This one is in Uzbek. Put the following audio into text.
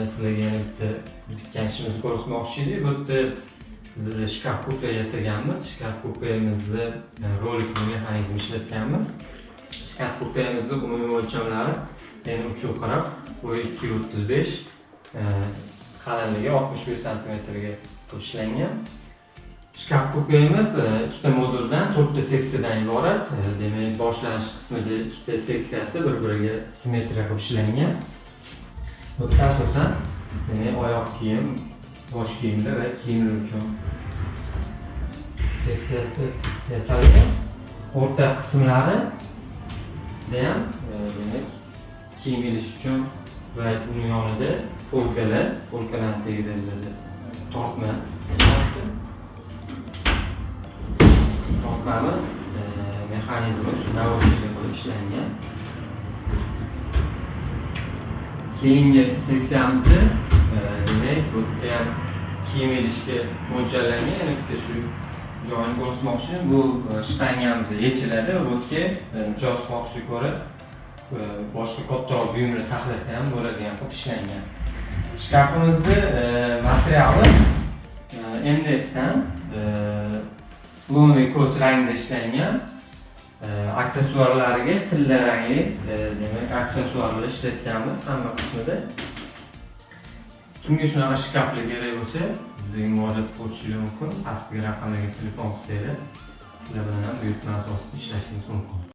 Mana sizlarga yana bitta bitgan ishimizni ko'rsatmoqchi edik. Bu yerda biz shkaf kupe yasaganmiz. Shkaf kupemizni rolikli mexanizm ishlatganmiz. Shkaf kupemizni umumiy o'lchamlari eni 3,40, bo'yi 2,35, qalinligi 65 santimetrga qilib ishlangan. Shkaf kupemiz ikkita moduldan, to'rtta seksiyadan iborat. Demak, boshlanish qismida ikkita seksiyasi bir-biriga simmetriya qilib ishlangan. Bu yerda asosan, demak, oyoq kiyim, bosh kiyimlar va kiyimlar uchun seksiyasi yasalgan. O'rta qismlarida ham demak, kiyim ilish uchun va uni yonida полка lar, полка larni tagida bizada tortma tortdi. Tortmamiz mexanizmi shu наводчик qilib ishlangan. Keyingi seksiyamizda demak, bu yerda ham kiyim ilishga mo'ljallangan. Yana bitta shu joyini ko'rsatmoqchiman. Bu shtangamiz yechiladi va bu yerga mijoz xohishiga ko'ra boshqa kattaroq buyumlar taxlasa ham bo'ladigan qilib ishlangan. Shkafimizni materiali MDFdan, слоновый кость rangida ishlangan. Aksessuarlariga tilla rangli demak, aksessuarlar ishlatganmiz hamma qismida. Kimga shunaqa shkaflar kerak bo'lsa, bizga murojaat qilishingiz mumkin. Pastki raqamlarga telefon qilsanglar, sizlar bilan ham buyurtma asosida ishlashimiz mumkin.